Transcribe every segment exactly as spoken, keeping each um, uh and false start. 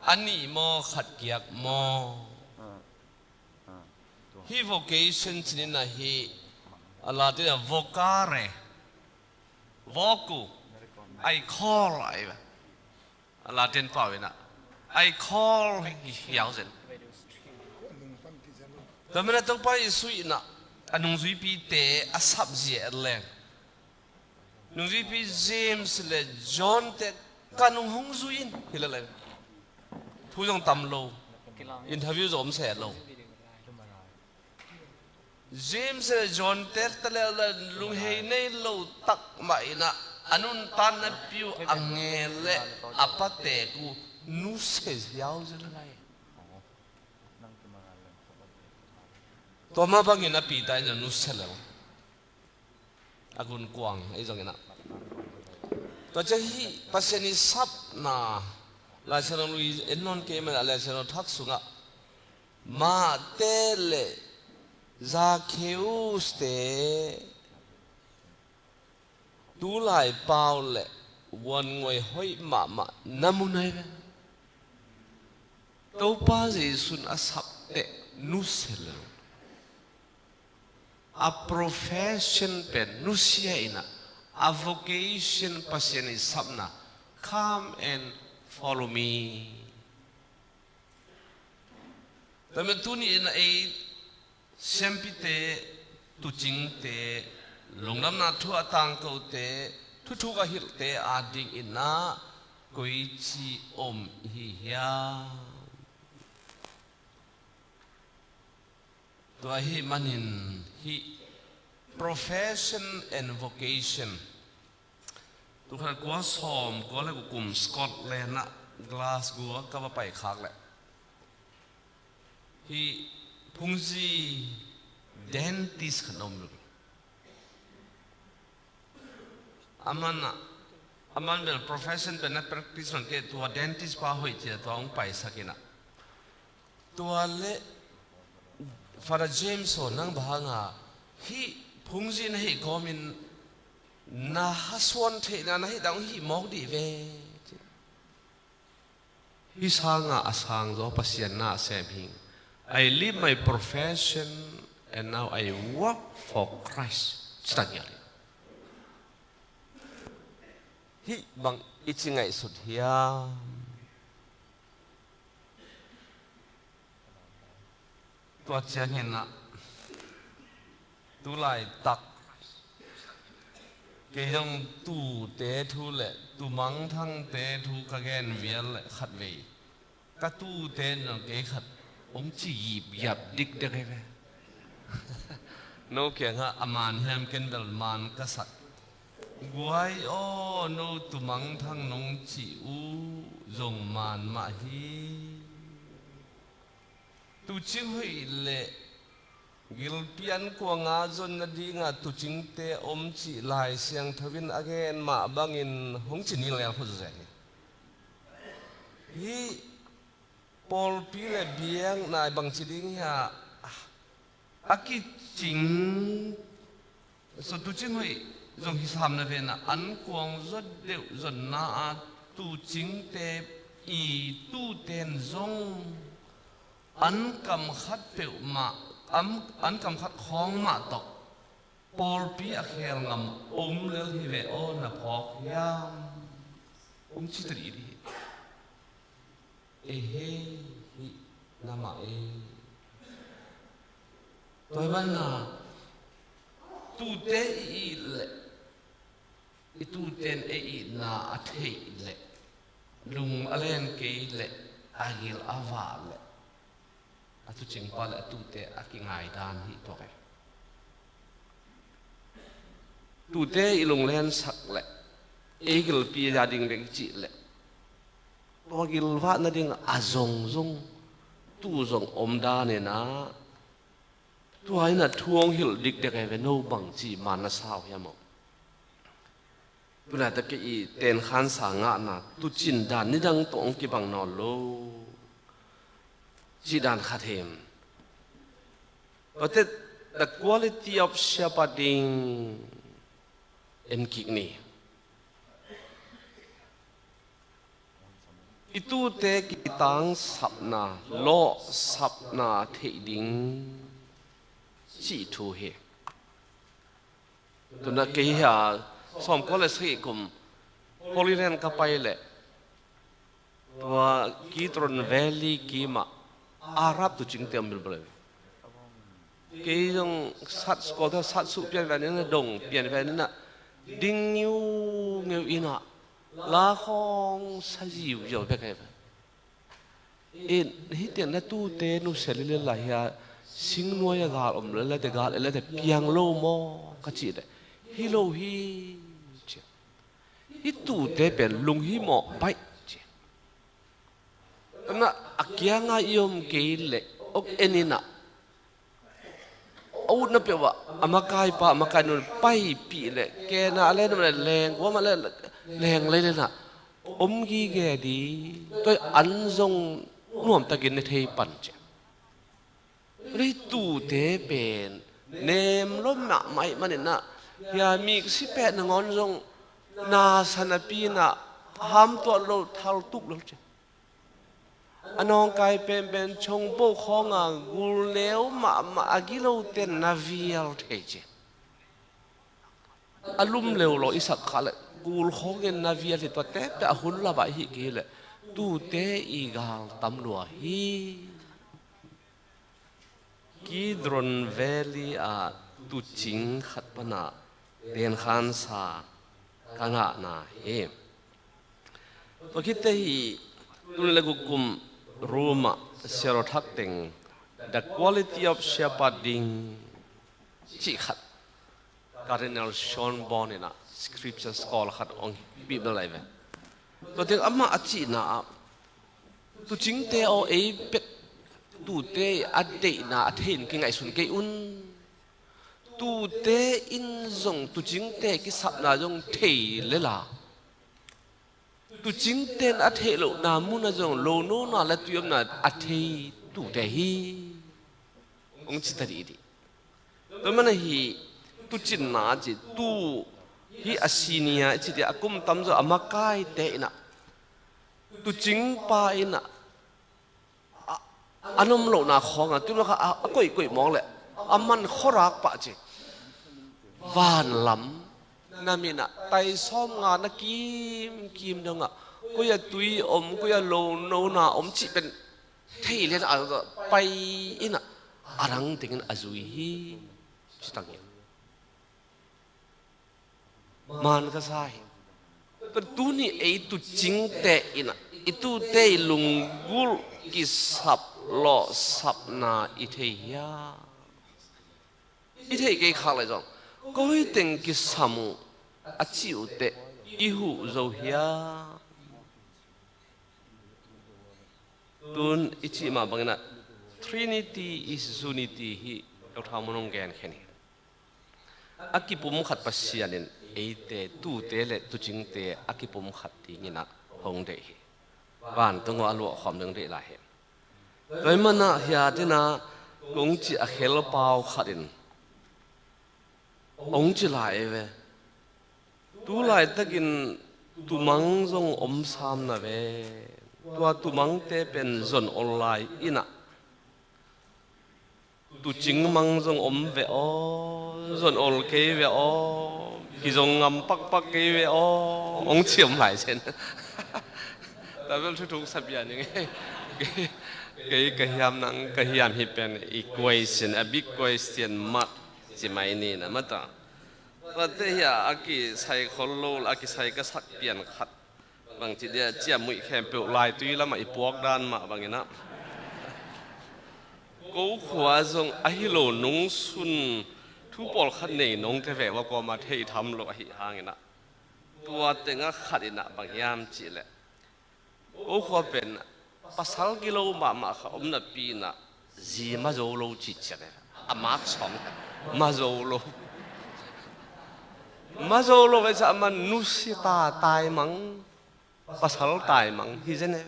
a nih maw, khat kiak maw? Hih vocation cih in ah hih a Latin ah vocare, voku, I call, a hi ve. A Latin pau in ah, I call hi, hiau zen. Tua manin ah Topa Jesuh in ah a nungzuipite a sapzia et leng, nungzuipi James le John te ka nung hong zui in, hi lel leng. Thu zong tam lo, interview zong om se lo. James le John te ta lel leng, lunghei nei lo tak mah in ah a nuntakna piu a ngel le a patek uh nusia hiau zen lai. Tua mah bangin a Peter in zong nusia lel. A gunkuang ahi zongin ah. Tua ciang hih Pasian i sapna, Laisiangtho lui en nawn kei mah in ah, Laisiangtho thak sungah Mate le Zakheus te, tulai pau le vuannguai hoih mahmah na mu nai ve. Topa Jesuh in a sap teh nusia lel. A profession pen nusia in ah, a vocation, Pasian i sapna, "Come and follow me." Tua manin tuni in ah ei siampite, tuucingte, lungdamna thu a tangkote, thuthuk a hilhte adingin ah koici om i hi hiam? Tua ahih manin hih profession and vocation, tul khat za kua sawmkua le guk kum Scotland ah, Glasgow ah ka va paikhak leh, hih phungzi dentist khat om lo. Aman ah, aman bel profession pen a practice nawn kei, tua dentist pa hoih ci-a tua hong paisak in ah. Tua leh, "Father James aw, nang bang hanga hih phungzi na hih kawmin na hasuan theihna na hih dan hong hih mawk dih ve," ci. "Hih sanga a sangzaw Pasian na a sem hi ing. I leave my profession and now I work for Christ," ci ta ngial hi. Hih bang i ci ngaihsut hiam? Tua ciangin ah, tulaitak kei zong tuute thu le tuu mangthangte thu ka gen vial leh khatvei ka tuute in zong kei khat hong ci yipyap dikdek hi ve. No kiangah a man hiam, ken bel man ka sak. "Guai aw, no tuu mangthang nong cih uh zong man mah hi." Tuucing hoih le gilpi an kuanga zon nadinga tuucingte om cih Lai Siangtho in a gen mah bangin hong ci ni lel khutzet hi. Hih pawlpi le biakna bang ci ding hiam, a kicing, so tuucing hoih zong hi sam na ve in ah, an kuang zaw deuh zonna ah tuucingte i tuute in zong an kam khat peuhmah, an, an kam khat khawng mah tawh pawlpi a khel ngam om lel hi ve aw, na phawk hiam? Hong ci ta dih dih hi. Ehe, hih na mah e. Tua hi banah tuute i it leh, i tuute in ei itna a theih leh, lung a len kei leh, a gil a vah leh, a tuucingpa le a tuute a kingai dan hi tuak e. Tuute i lunglensak leh, ei gilpi a ding bek i cih leh, tua gilvah nading a zong zong, tuu zong om dan in ah, tua in ah thu hong hilh dikdek e ve, no bang ci man na sa uh hiam aw? Tunai tak i tenkhansa ngahna, tuucin dan nidang tawh hong kibang nawn lo cih dan khat hi. Tua teh, the quality of shepherding en kik ni. I tuute kitangsapna, lawhsapna theih ding cih thu hi. Tuna kei hi a, sawmkua le sagih kum Holy Land ka pai leh tua Kidron Valley kimah Arab tuucingte om bilbal. Kei zong sat sukol tawh sat suh pian ve ina, dong pian ve ina, ding ngiungeu ina, la khawng sa ziuziau bek ahi ve. In hitiang na tuute nusia lilin la hia, singnuai a gal om lelete, gal lelete piang lo maw ka cih leh, hi lo hi ci. Hih tuute pen lunghimawh baih ci. Tuna a kianga i om kei leh ok en ina, a utna peuhah a makaipa a makainu paipih leh, kena le num le leng kuama le leng lei lena om gige di. Tua an zong nuamtakin ne thei pan ci. Tua hih tuute pen nem lo mahmah ih maninah, hia miksi peh nangawn zong nasa napi inah hamtuah lo, thaltuk lo ci. A nawngkai penpen chongpo khawnga gulneu mahmah a giloten na vial thei ci. A lum leu lo i sak khah leh gul khawngin na vial hi, tua tepte a hun labah i hih kei leh tuute i gal tam lua hi. Kidron Valley ah tuucing khat panah tenkhansa ka ngahna hi. Tua khitte hi, tuni le guk kum Rome ah siarawthak teng The Quality of Shepherding cih khat Cardinal Schönborn inah scripture scholar khat hong hih bel lai ve. Tua teng amah a cihna ah, tuucingte aw, ei bek tuute a deihna a thei in kingaihsun kei un. Tuute in zong tuucingte kisapna zong thei lela, tuucingte in a theih lohna munah zong lonona le tuiomna a thei tuute hi, hong ci ta dihdih. Tua mana hi tuucinna a ci, tuu hi a senior i ci dia, a kum tamzaw a makaite inah tuucingpa inah a, a nom lohna khawngah tuiomna kha a, a koihkoih mawk leh a man khuarak pah ci. Vanlam na minah tai sawmnga na kimkim dongah koi a tui om, koi a lonona om cih pen thei lian a pai inah a rang dingin a zui hi. Citang hi. Man ka sa hi. Tua tuni ei tuucingte inah i tuute i lunggulh kisap lawhsapna i thei hiam? I theih kei khak leh zong koi teng kisam uh a cih uh teh i huh zo hiam? Tun i cih mah banginah Trinity is unity hi Doctor Mun hong genkhen hi. A kipumkhat Pasian in eite tuute le tuucingte a kipumkhat dinginah hong deih hi. Vantung aw a luahkhawm ding deih lai hi. Tua hi manah hiatinah kong cih a khelpau khat in hong ci lai ei ve. Tu laitakin tumang zong om sam na ve. Tua tumangte pen zon ol lai inah tuucing mang zong om ve aw, zon ol kei ve aw, kizong ngam pakpak kei ve aw, hong ci om lai sen. Tabel thuthuk sapia ning. Kei ka hiam nang ka hiam hi pen i question, a big question mah ci mai ni na mata. Tuate hiah a kisai khol lo, a kisai ka sak pian khat bangci dia ciammuih khempeuh laitui lamah i puak dan mah banginah ko khua zong ahi lo nungsun thu pawlkhat nei nong te veh va kawma thei tham lo ahi hanginah tua tengah khat inah bang hiam cihleh ko khua pen pasal gilo mahmah kha om napi inah zi ma zo lo cihcian e. A mak sawm kha ma zo lo. Ma zo lo ve sa a man nusia ta taimang, pasal taimang hi zen e.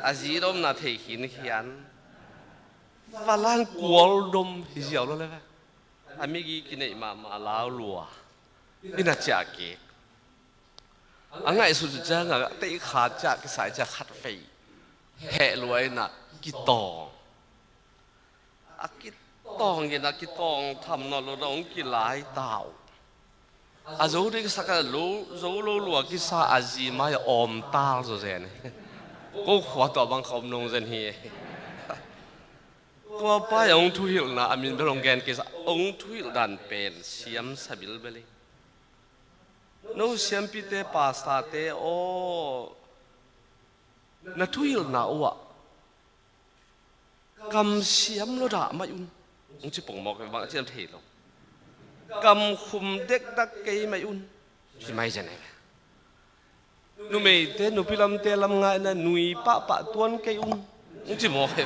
A zi domna thei khin khian. Valan kual dom hi ziau lo le ve. A migi kineih mahmah a lau lua. Ina ciah kik. A ngaihsut ciangah teikha ciah kisai ciah khat vei heh lua inah kitawng. A kitawng inah kitawng tham nawn lo na hong kilai ta uh. A zo ding sak a lo zo lo lua kisa a zi mai a awm tal zaw zen. Ko khua tua bang kha om nong zen hi. Tua pa i a hong thuhilhna a min bel hong gen kisa hong thuhilh dan pen siam sabil bel hi. No siampite pastorte aw, na thuhilhna uh ah kam siam lo dah mai un. Hong ci pongmawk bang a ciam thei lo. Kam khum dekdak kei mai un. Ci mai zen e. Numeite nupi lamte lam ngaina nui pahpah tuan kei un. Hong ci mawk e.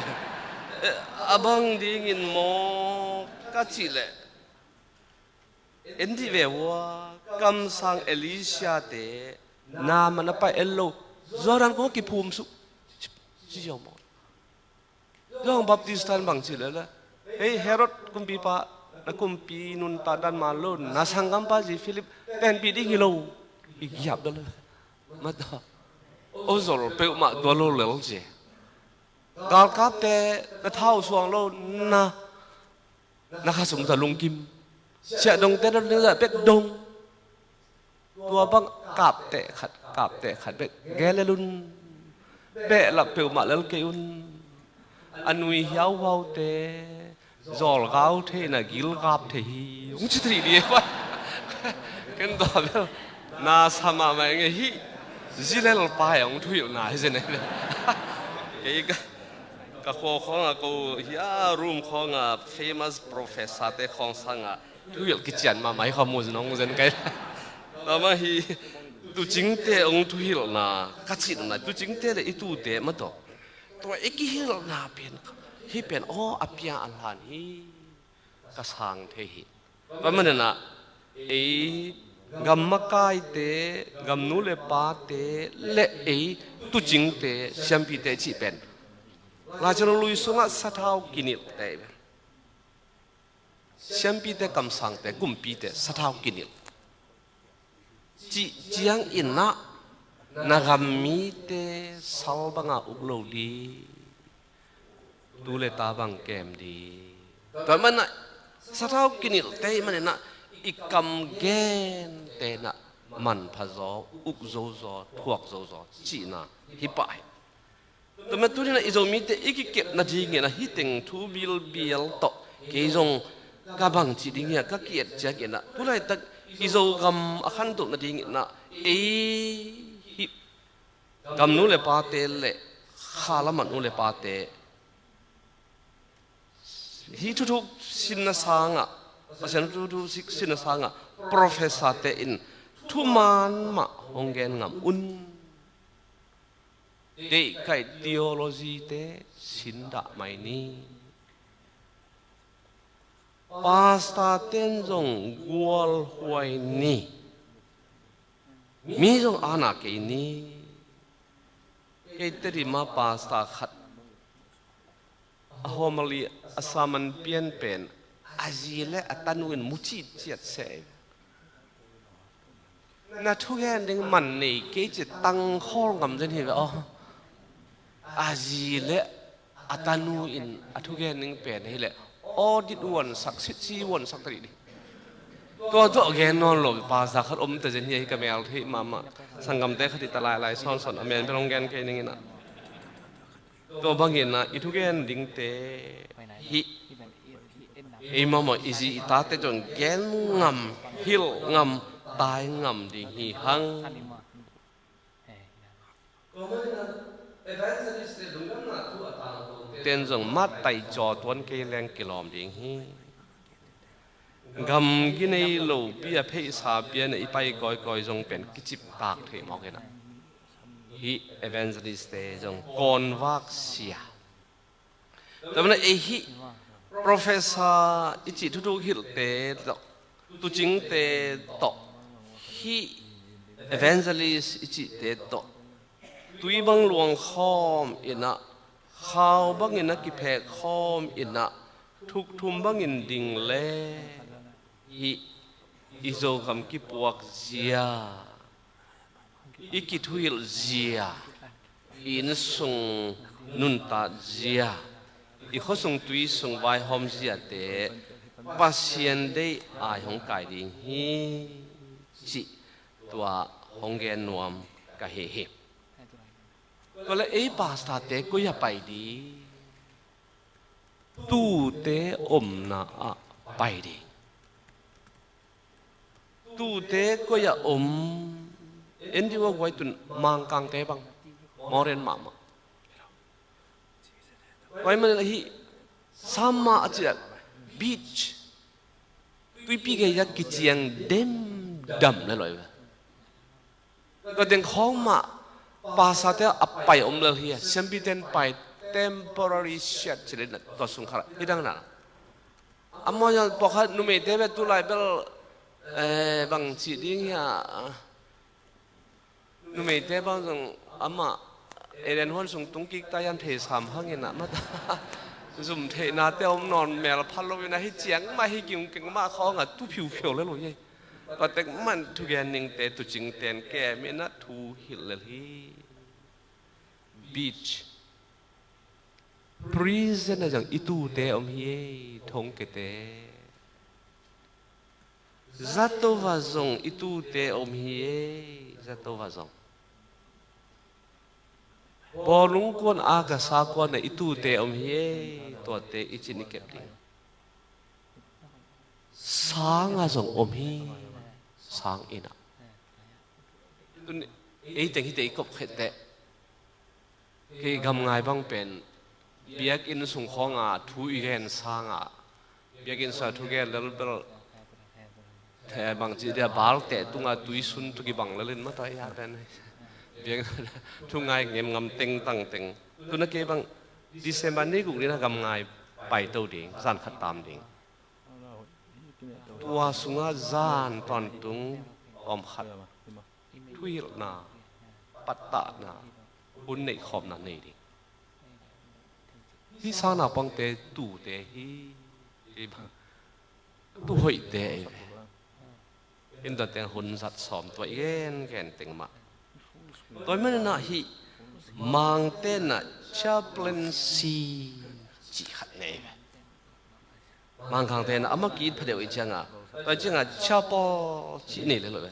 A bang dingin maw ka cih leh, en dih ve ua, kamsang Elisiate na man a pai en lo, Jordan kong kiphum suh. Ci ziau maw. Johan Baptista in bang ci lele, hei Herod kumpipa, na kumpi nuntak dan man lo, na sanggampa zi Philip tenpih ding hi lo. I giap dale. Mata o zol peuhmah tua lo lel zi. Galkapte na thau suang lo, na na kha sum ta lungkim. Siahdongte na ding zah bek dong. Tua bang kapteh khat kapteh khat bek gelel un. Behlap peuhmah lel kei un. A nui hiauhuaute zawlgau thei na gilgap thei hi. Hong ci thei dih e. Ken tua bel na sa mahmah ing e hih. Zilel pa e hong thuhilhna hi zen e. Kei ka ka khua khawngah ko hia room khawngah famous professorte khawng sangah thuhilh kician mahmah hi kha mu zen hong zen kai. Tua mah hi tucingte hong thuhilhna ka cihna tucingte le i tute mah tawh tua i kihilhna pen hih pen aw a pia a hlan hi. Ka sang thei hi. Tua maninah ei gam makaite, gam nu le pate le ei tucingte, siampite cih pen Lai Siangtho lui sungah sathau kinilhte, siampite, kamsangte, kumpite sathau kinilh cih cianginah na gam mite sal banga uk lo ding, tu le ta bang kem ding. Tua manah sathau kinilhte i maninah i kam gentenah manpha zaw, uk zo zaw, thuak zo zaw cihna hi pah hi. Tua mah tuninah i Zomite i kikep nadinginah hih teng thu bilbial tawh kei zong ka bang cih ding hiah ka ki-et cianginah tulaitak i Zogam a khantoh nadinginah ei hih gamnu le pate le khalamah nu le pate hih thuthuk sinna sangah, Pasian thuthuk sinna sangah professorte in thuman mah hong gen ngam un. Deihkaih theologyte sindah mai ni. Pastorten zong gualhuai ni. Mi zong ana kei ni. Kei Tedim ah pastor khat a homily a sermon pian pen a zi le a tanu in mu citciat seh. Na thugen ding man nei kei ci tangkhawl ngam zen hi ve aw. A zi le a tanu in a thugen ding pen hi leh audit uansak, sitsi uansak ta dih ding. Tua tuah gen nawn lo pastor khat om ta zen hi a, hi ka mel theih mahmah. Sanggamte khat hi ta lailai sawnsawn a men bel hong gen kei ning inah. Tua bangin ah i thugen dingte hih ei mahmah i zi i tate zong gen ngam, hilh ngam, tai ngam ding hi hang. Ten zong mattai caw tuan kei leng kilawm ding hi. Gam ginei lopi a pheisa pian a i pai kawikawi zong pen kiciptak thei mawk inah hih evangelistte zong kawnvak sia. Tua manin ei hih professor i cih thuthuk hilhte tawh, tucingte tawh, hih evangelist i cihte tawh tui bang luang khawm inah, khau bangin a kiphek khawm inah, thukthum bangin ding le hih i Zogam kipuak zia i kithuhilh zia, i innsung nuntat zia, i khuasung tuisung vaihawm ziate Pasian deih ai hong kai ding hi, cih tua hong gen nuam ka hi hi. Tua le ei pastorte koi-ah pai ding? Tuute omna ah pai ding. Tuute koi-ah om? Andy Warhol tun Mangkangte bang, modern mahmah. Tua ahih manin ahi, sama a ciah beach, tuipi gei-ah kiciang demdam le lo hi ve. Tua teng khawng mah pastorte a pai om lel hi a, siampite in pai, temporary shed ci le na, tua sung khat ah hi dang na. Amau zong pawlkhat numeite bel tulai bel, eh, bang ci ding hi a, numeite bang zong amah Ellen Huan sung tung kik ta, yan thei sam hangin ah mata zum theihnate om nawn mel pha lo in ah, hi ciang mah, hi kiung keng mah khawng ah tu phiuphiu le lo hi. Tua tek man thugen ningte, tucingte in kem in ah thu hilh lel hi. Beach, prison ah zong i tuute om hi ei, thongkiate. Zato ah zong i tuute om hi ei, zato ah zong. Bawlung kuan, a ka sa kuan ah i tuute om hi ei, tuate i cin i kep ding. Sang ah zong om hi, sang inn ah. Tun ei teng hite i kop khit teh, kei gamngai bang pen biakinn sung khawng ah thu i gen sang ah, biakinn sung ah thu gen lel bel, eh, bang ci dia, balte tung ah tuisun thu kibang lel in mata i a pen. Biakinn thu ngai ngem ngam teng tang teng. Tun ah kei bang December ni guk ni-in ah gamngai paito ding, zan khat tam ding. Tua sungah zan tawntung tawmkhat thuhilhna, pattahna, hun neihkhawmna nei ding. Hih sang naupangte tuute hi, hi bang, tu hoihte ei ve. In tua teng hun zat sawm tua i gen gen teng mah. Tua ahih manin ah hih Mangte in ah chaplaincy cih khat nei ve. Mangkangte in ah amah ki-it phadeuh i ciangah, tua i ciangah chapel cih nei le lo ve.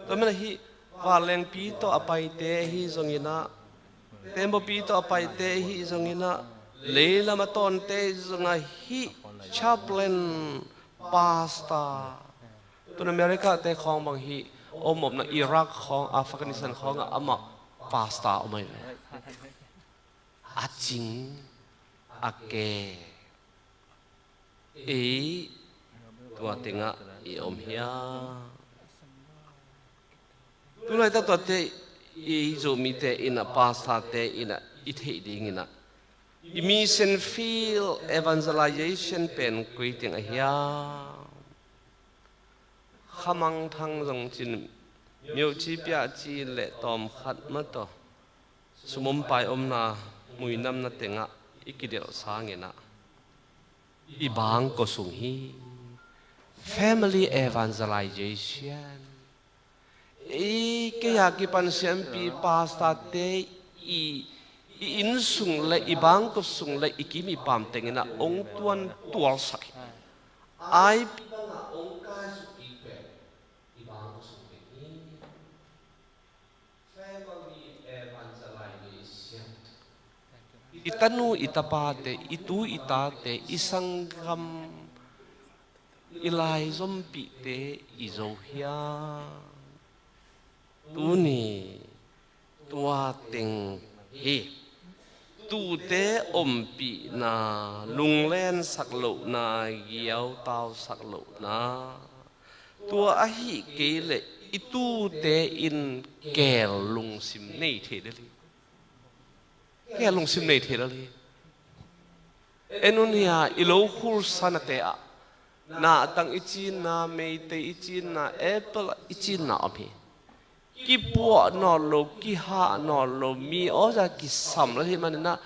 Tua ahih manin ah hih vanlengpi tawh a paite ahi zongin ah, tembaw pi tawh a paite ahi zongin ah, leilam a tawnte ahi zongah hih chaplain, pastor, tun America te khawng bang hih om omna Iraq khawng, Afghanistan khawng ah amah pastor om ahi ve. A cing, a ke. Ei tua tengah i om hiam? Tulaitak tuate i Zomite in ah, pastorte in ah i theih dingin ah, i mission field evangelization pen koi teng a hiam? Khamangthang zong cin, myoci piaci le tawmkhat mataw, sum om pai omna, muinamna tengah i kidelh sangin ah, i bangkua sung hi, family evangelization. Ei, kei a kipan siampi pastorte i, i inn sung le i bangkua sung le i kim i pam tengin ah ong tuan tualsak hi. Aipi bangah ong kaisuk i pen i bangkua sung teng hi. Family evangelization. I tanu i tapate, i tu i tate, i sanggam, i laizompihte i zo hiam? Tuni tua teng hi. Tuute ompihna, lunglensak lohna, giautausak lohna, tua ahi kei leh i tuute in keel lungsim nei thei lel hi. Keel lungsim nei thei lel hi. En un hia, i lo khulsanate ah nahtang i cinna, meitei i cinna, apple i cinna om hi. Kipuah nawn lo, kihah nawn lo, mi awza kisam lel hi manin ah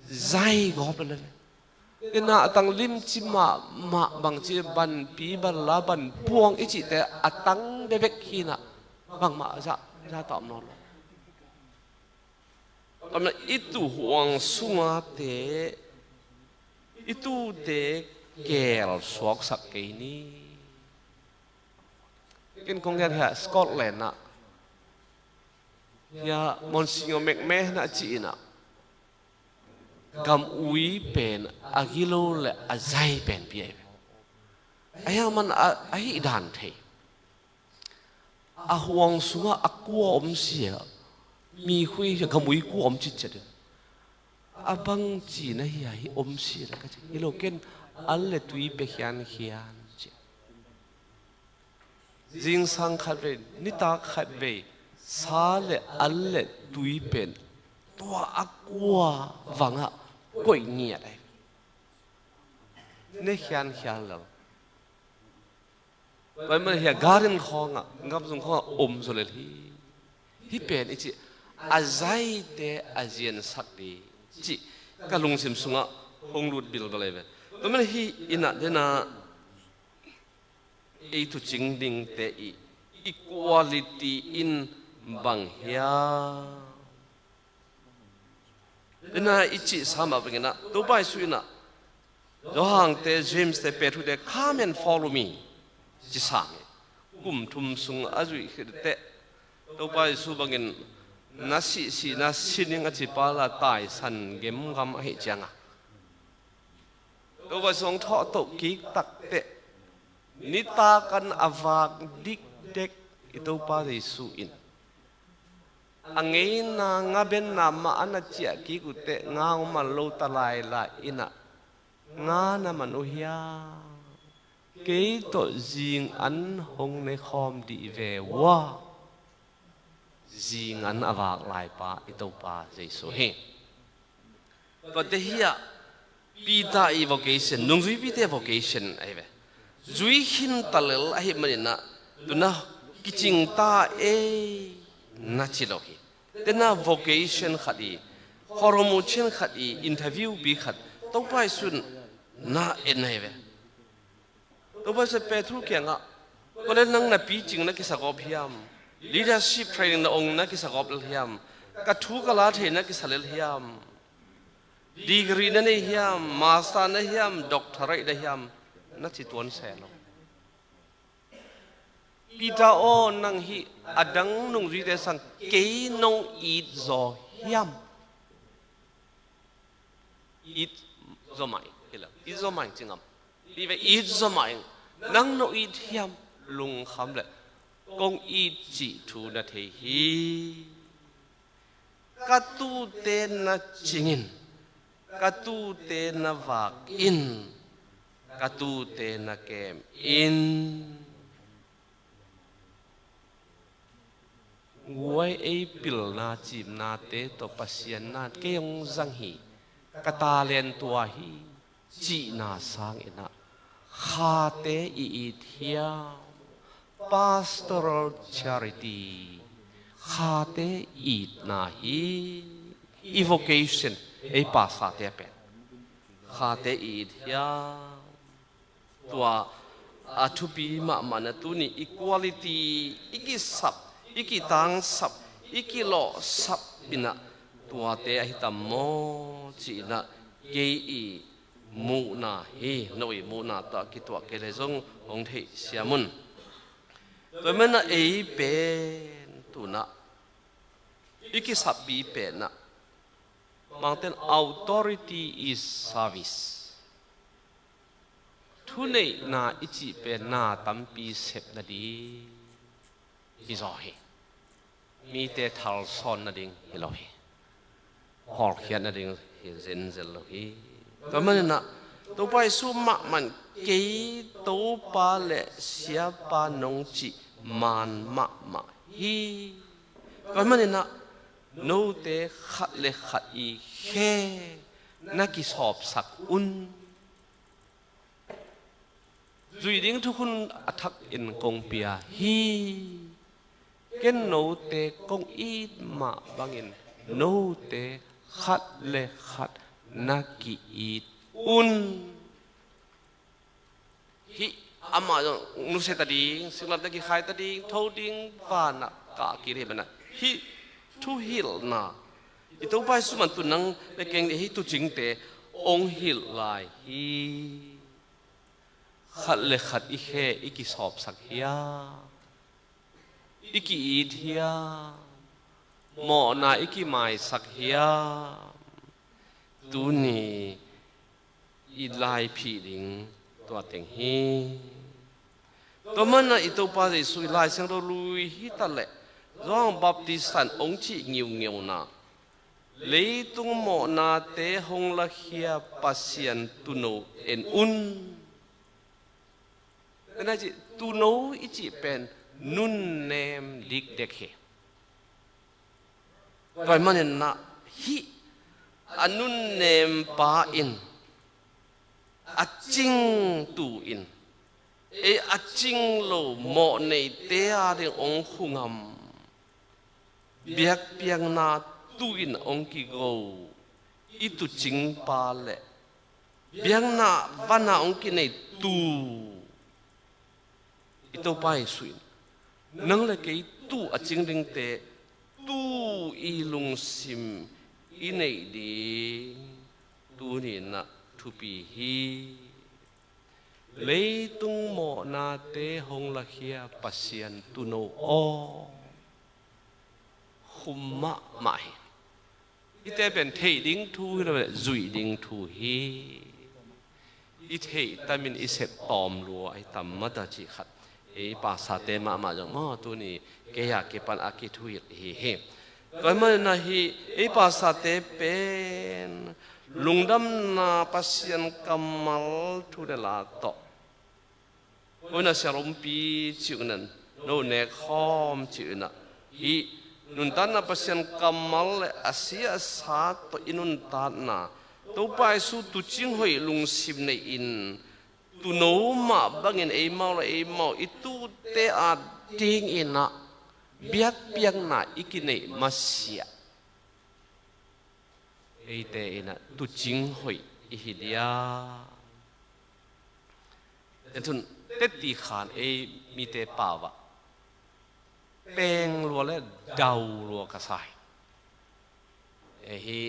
zai gawp lel hi. Nahtang limci mahmah, bangci banpi, banla, banpuang i cihte a tang bekbek hi-in ah bangmah za, za ta om nawn lo. Tua manin i tuhuang sungate, i tute kel suaksak kei ni. Ken kong gen hia Scotland ah, hia Monsignor McMahon a ci-in ah, gam ui pen a gilo le a zai pen pi ahi ve. A hiang man a, a hih dan thei. A huang sungah a kua om sia, mi khui sia, gam ui kua om citciat in. A bang ci na hia hi om sia ka ci. Hi lo, ken al le tui pia khiankhian ci. Zingsang khat vei, nitak khat vei, sa le al le tui pen tua a kua vangah koih ngiat ahi. Ne khiankhian lo. Tua man hia garden khawngah, gamzung khawngah om zaw lel hi. Hih pen i cih a zaite a ziansak ding cih ka lungsim sungah hong lut bilbal ahi ve. Tua man hih in ah dena ei tuucing dingte i equality in bang hiam? Dena i cihsa mah bangin ah Topa Jesu in ah Johan te, James te, Peter te, "Come and follow me," ci sang hi. Kum thum sung a zuih khit teh Topa Jesu bangin na sihsihna sining a ci pa la taisan gemgam ahih ciangah Topa Jesu hong thawh toh kik tak teh nitak an a vak dikdek i Topa Jesu in a ngeina ngabenna mah an a ciah kik uh teh nga hong man lo ta lailai in ah nga na man uh hiam? Kei tawh zing an hong ne khawm dih ve ua. Zing an a vak lai pa i Topa Jesu hi. Tuate hi ah Peter i vocation, nungzuipite vocation ahi ve. Zui khin ta lel ahih manin ah tuna kicing ta ei na ci lo hi. Tena vocation khat i, khuaromuchin khat i, interview pi khat Topa Jesu in na en ahi ve. Topa Jesu Peter kiangah, "Kua le nang na picing na kisakawp hiam? Leadership training na ong na kisakawp lel hiam? Ka thu ka la thei na kisa lel hiam? Degree na nei hiam? Master na hiam? Doctorate na hiam?" na ci tuan se lo. "Peter aw, nang hih a dang nungzuite sang kei nong it zaw hiam?" It zaw mah ing, hi lo. It zaw mah ing ci ngam. Tive it zaw mah ing. Nang nong it hiam? Lungkham le kong it cih thu na thei hi. Ka tute na cing in, ka tute na vak in, ka tute na kem in. Guai ei pilna cimnate tawh Pasian na kei hong zang hi, ka talent tua hi cihna sangin ah khate i it hiam? Pastoral charity, khate itna hi. I vocation, ei pastorte pen khate i it hiam? Tua a thupi mahmahna tuni equality i kisap, i kitangsap, i kilawhsap in ah tuate ahi tam maw ci-in ah kei i muhna hi. No i muhna tawh kituak kei le zong hong theih siam un. Tua manin ah ei pen tu-in ah i kisappi pen ah Mangten authority is service. Thuneihna i cih pen na tampi sep nading hi zaw hi. Mite thalsawn nading hi lo hi. Hawlkhiat nading hi zenzel lo hi. Tua manin ah Topa Jesu mahmah in kei Topa le Siapa nong cih man mahmah hi. Tua manin ah note khat le khat i khe na kisawpsak un. Zuih ding thukhun a thakin kong pia hi. Ken note kong it mah bangin note khat le khat na ki-it un. Hih amah zong nusia ta ding, singlamteh kikhai ta ding, tho ding, vanah kah kik hi banah hih thuhilhna, I Topa Jesu man tu nang le keng le hih tuucingte hong hilh lai hi. Khat le khat i khe i kisawpsak hiam? I ki-it hiam? Mawhna i kimaisak hiam? Tuni i laiphih ding tua teng hi. Tua manin i Topa Jesu i Lai Siangtho lui hi ta leh Johan Baptista in hong cih ngiungiuna, leitung mawhnate hong lakhia Pasian tuuno en un. Tua na cih tuuno i cih pen nunnem dikdek hi. Tua ahih manin ah hih a nunnempa in a cingtu in ei a cing lo mawhneite a ding hong khungam biakpiakna tu-in hong kigo i tuucingpa le biakna van a hong kinei tu i Topa Jesu in nang le kei tu a cing dingte tu i lungsim i neih ding tuni-in ah thupi hi. Leitung mawhnate hong lakhia Pasian tuuno aw. Khum mahmah hi. Hihte pen theih ding thu hi lo, zuih ding thu hi. I theih tamin i sep tawm lua ahi tam mata cih khat ei pastorte mahmah zong maw tuni kei a kipan a kithuhilh hi hi. Tua ahih manin ah hih ei pastorte pen lungdamna Pasian kammal thu le la tawh, koi na siarumpi cih uh in ah, no nek khawm cih uh in ah, hih nuntakna Pasian kammal le a si a sa tawh i nuntakna, Topa Jesu tuucing hoih lungsim nei-in tuuno mah bangin eimau le eimau i tuute a dingin ah biakpiakna i kineih masiah eite in ah tuucing hoih i hi dia? Tua tun tetti khan ei mite pau ah peng lua le dau lua ka sa hi. Ei hi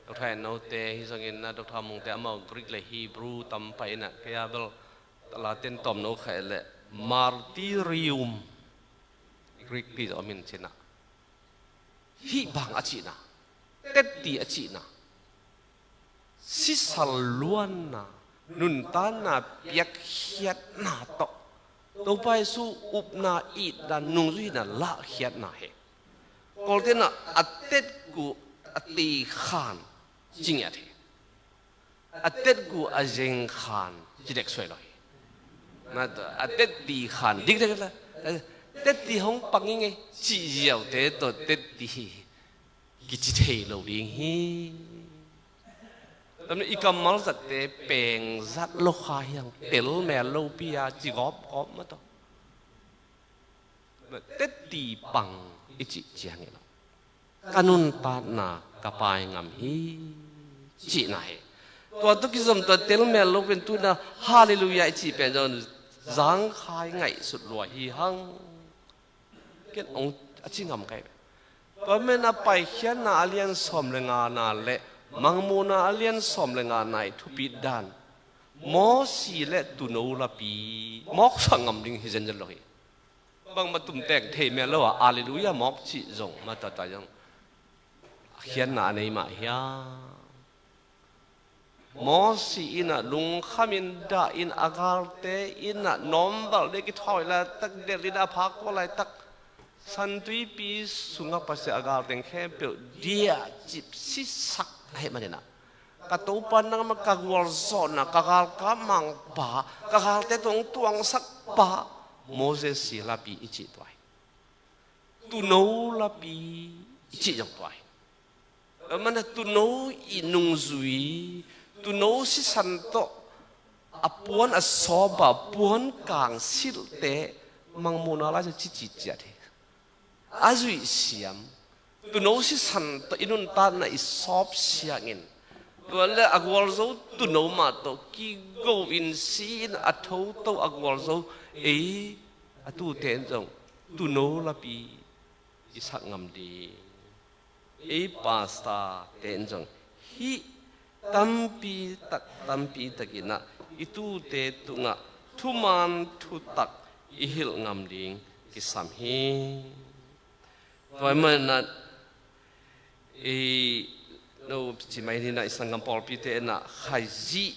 Doctor Ennote hi zongin ah Doctor Mungte amau Greek le Hebrew tam pah in ah kei a bel Latin tawm no kha le martyrium Greek pi zong min cin ah hih bang a cihna, tetti a cihna, sisal luanna, nuntakna piakkhiatna tawh Topa Jesu upna, itna, nungzuihna lahkhiatna hi. Kawlte'n ah a tetgu a ti khan ci ngiat hi. A tetgu a zeng khan ci dek suai lo hi. Na, a tetti khan dikdek la, tetti hong pang i ngei cih ziaute tawh tetti hi kici thei lo ding hi. Tua manin i kammal zatte peng zat lo kha hi hang, tel mel lopi a ci gawpgawp mah tawh. Tetti pang i cih ciangin ka nuntakna ka pai ngam hi cihna hi. Tua tawh kizom tua tel mel lo pen tu-in ah Halleluiah i cih pen zong zangkhai ngaihsut lua hi hang. Ken hong a ci ngam kei. Tua manin ah Paikhiatna a lian sawm le ngana le Mangmuhna a lian sawm le ngana i thupit dan, Mosi le tuuno lapi mawksak ngam ding hi zenzen lo hi. Bangmah tumtek thei mel lo a Halleluiah mawk cih zong mah tata zong a khiatna a nei mah hiam? Mosi in ah lungkham in dah in a galte in ah nawmvalh ding kithawi laitak, delh in a phak kua laitak, San Tuipi sungah Pasian a galteng khempeuh diahcip sisak ahih manin ah, ka Topa nangmah ka gualzawhna, ka galkap mangpa, ka galte tawh hong tuangsak pa, Moses si lapi i cih tua hi. Tuuno lapi i cih zong tua hi. Tua manin ah tuuno i nungzui, tuuno sisan tawh a puan a sawp a, puan kang silhte Mangmuhna lai-ah cici ciat hi. A zuih siam, tuuno sisan tawh i nuntakna i sawp siangin, tua le a gualzo tuuno mah tawh kigo in si in a thoto a gualzo ei a tute in zong tuuno lapi i sak ngam ding. ei pastor te in zong hih tampi tak, tampi takin ah i tute tungah thuman thutak i hilh ngam ding kisam hi. Tua ahih manin ah i, no, ci mai ni, na i sanggam pawlpite in ah Khrih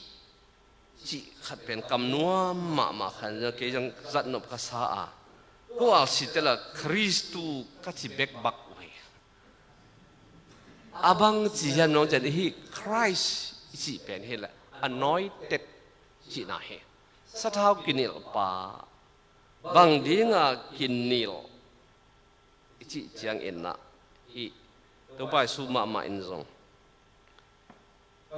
cih khat pen kam nuam mahmah khat, kei zong zat nop ka sa a, ko a si tela Khristu ka ci bek bak uh hi. A bang ci hiam nong cian, hih Christ i cih pen hi leh anointed cihna hi. Sathau kinilhpa, bang dinga kinilh i cih ciangin ah hih Topa Jesu mahmah in zong,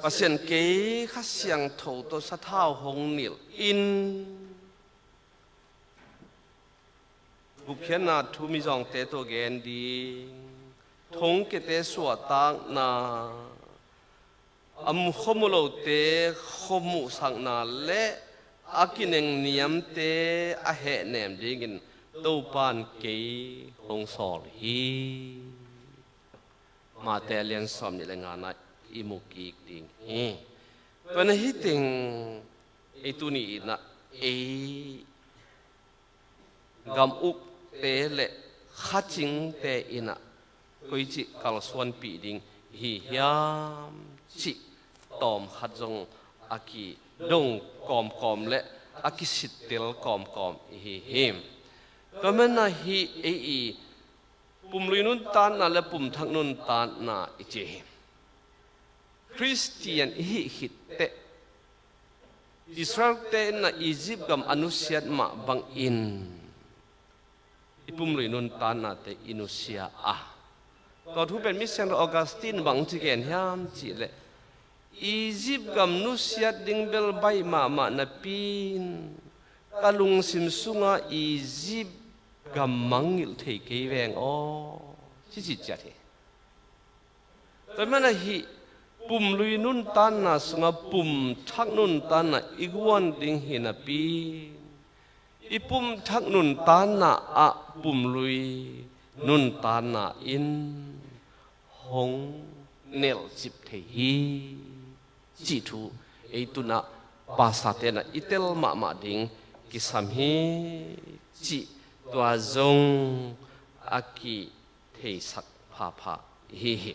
Pasian, kei Kha Siangtho tawh sathau hong nilh in, gupkhiatna thu mizawngte tawh gen ding, thongkiate suahtakna, a mu khuamu lote khuamuhsakna le a kinengniamte a hehnem dingin Topa in kei hong sawl hi. Mate a lian sawmnih le ngana i mu kik ding hi. Tua ahih teng ei tuni in ah ei gam ukte le kha cingte in ah koici kalsuanpih ding i hi hiam cih tawm khat zong a kidong kawmkawm le a kisittel kawmkawm i hi hi. Tua manin ah hih ei i pumlui nuntakna le pumthak nuntakna i ci hi. Khristian i hih khit teh, Israel-te in ah Egypt gam a nusiat mah bangin i pumlui nuntaknate i nusia a, tua thu pen mi siangtho Augustine bang ci gen hiam cih leh, Egypt gam nusiat ding bel baih mahmah napi-in ka lungsim sungah Egypt gam mangngilh thei kei veng aw, ci ci ciat hi. Tua manin ah hih pumlui nuntakna sungah pumthak nuntakna i guan ding hi napi-in, i pumthak nuntakna ah pumlui nuntakna in hong nelhcip thei hi cih thu ei tun ah pastor-te in ah i tel mahmah ding kisam hi cih tua zong a kitheisak phapha i hi hi.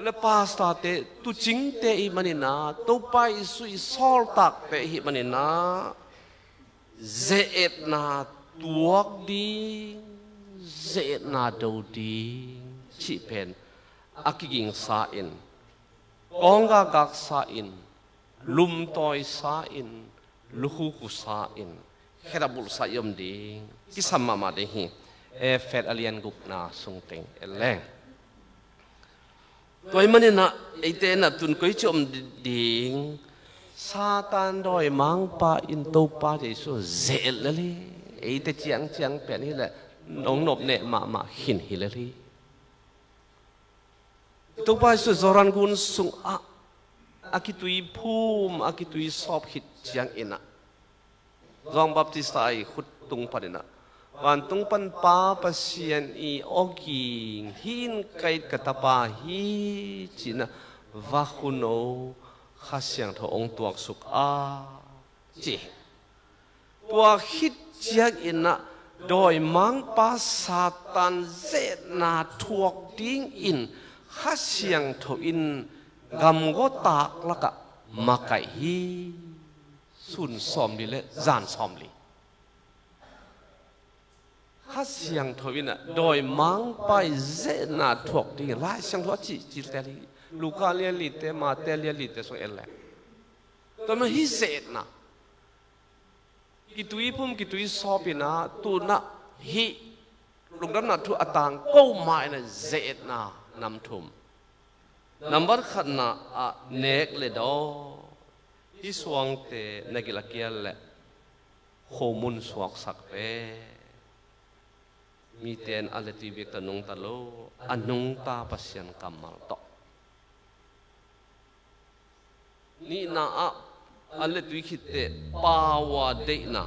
Le pastor-te, tuucingte i hih manin ah, Topa Jesu i sawltakte i hih manin ah, ze-etna tuak ding, ze-etna do ding cih pen a kigingsa in, kawnggakgaksa in, lumtawisa in, lukhukusa in, khet a bulhsa i om ding kisam mahmah ding hi. Efesa a lian gukna sung teng en leng. Tua ahih manin ah eite in ah tun koici om di-, ding, Satan dawimangpa in Topa Jesu ze-et lel hi. Eite ciangciang pen hi leh nong nopneh mahmah khin hi lel hi. Topa Jesu Jordan gun sungah a kituiphum, a kituisawp khit ciangin ah, Johan Baptista i khut tung panin ah, vantung pan Pa Pasian i awging, "Hih in ka it ka Tapa hi," ci-in ah, "Va hun o, Kha Siangtho hong tuaksuk a," ci hi. Tua khit ciangin ah dawimangpa Satan ze-etna thuak dingin Kha Siangtho in gamgawtak lakah makaih hi. Sun sawmli le zan sawmli. Kha Siangtho in ah dawimangpa i ze-etna thuak dingin Lai Siangtho a cihcil tel hi. Luka lian lite, Mate lian lite sung en leng. Tua manin hih ze-etna, kituiphum, kituisawp in ah, tu-in ah hih lungdamna thu a tangko ma-in ah ze-etna nam thum. Nambat khatna ah nek le dawn, hih suangte na gil a kial leh khomun suaksak ve. Mite in a letui bek tawh nungta lo, a nungta Pasian kammal tawh. Nihna ah a letui khit teh pau a deihna,